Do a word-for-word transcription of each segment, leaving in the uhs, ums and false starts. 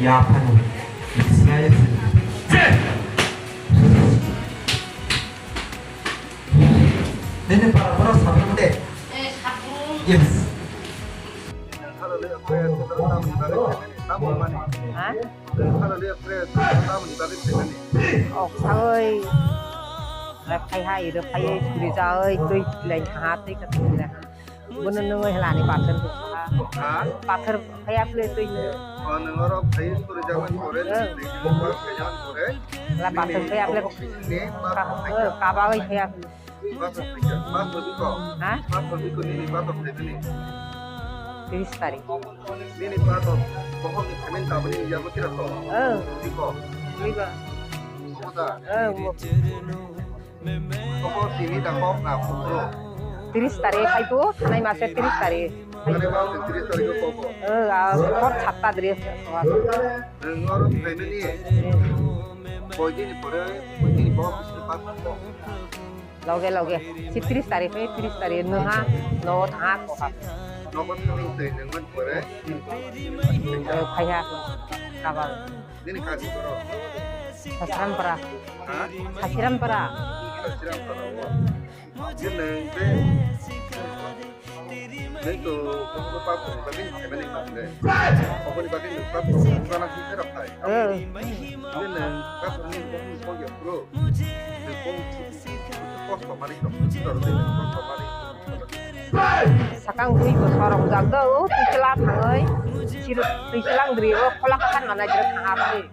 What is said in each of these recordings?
Yaphano. Bismillah. Nini para pura sabun de. Yes. Ha? Ok, sagoi. Rephai hai, rephai, suri jai, tui lai ha, tui ka tui lai ha. Bono nungoi hala ni pathor bo ha. Ha? Pathor phaya phle tui no. O, nung oro phai suri jagoi pore, eh, nung phai jagoi pore. La pathor phaya phle. Ni, ka, eh, kaba oi phaya phle. Pathor phai, pathor biko. Ha? Pathor biko nini pathor phai ni. Tris tarik. Nini pathor bohok ni payment tabani ya bo tira to. Eh. Biko. Biko. Oda. Eh, bo. Kok tini da kok na putro. Tris tarik hai tu, nai mase tris tarik. Nai mase tris tarik ko kok. Eh, a, kok satta dress. Nung oro phainani. Koi din pore, koi din bo bisi pat ko. Loge, loge. Si tris tarik hai, tris tarik no ha, no tha ko ha. No ko tini te nung man pore. Eh, phaiha. Kabal. Nini kha si boro. Sasram para. Ha? Sasiram para. Sasiram para, o. Nini be. Nini to, ko pa ko ba nini kha nini kha nini. Ko ni ba nini pa ko ba na ki kara pai. Eh. Nini ka ko ni ko ni ko ya bro. Ni ko ko ko mari ko. Ko ni ko mari. Sakang bui bo sorok jak do, o twi chwla thangwi, chirwk twi chwla wng dri o, khola kwchar manai jwk thang aswk.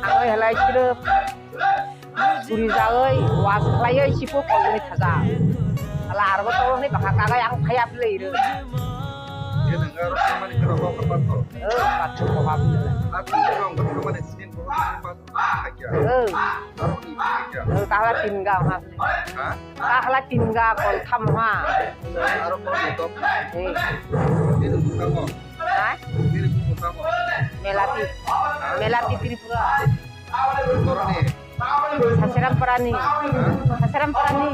Thangwi halai chirwk suri jagwi, was khlaiwi sipo kolmani thaja. Hala arbo tongwi bwkha kagwi ang phaiya philwi rw. O, pathor kohap. O. Kahla tin ga ha. Ha? Kahla tin ga kol tham ha. Aro kol ni top. Eh. Ini bukan kok. Ha? Ini bukan kok. Melati. Ha? Melati Tripura. Ini. Sasiram Parani. Ha? Sasiram Parani.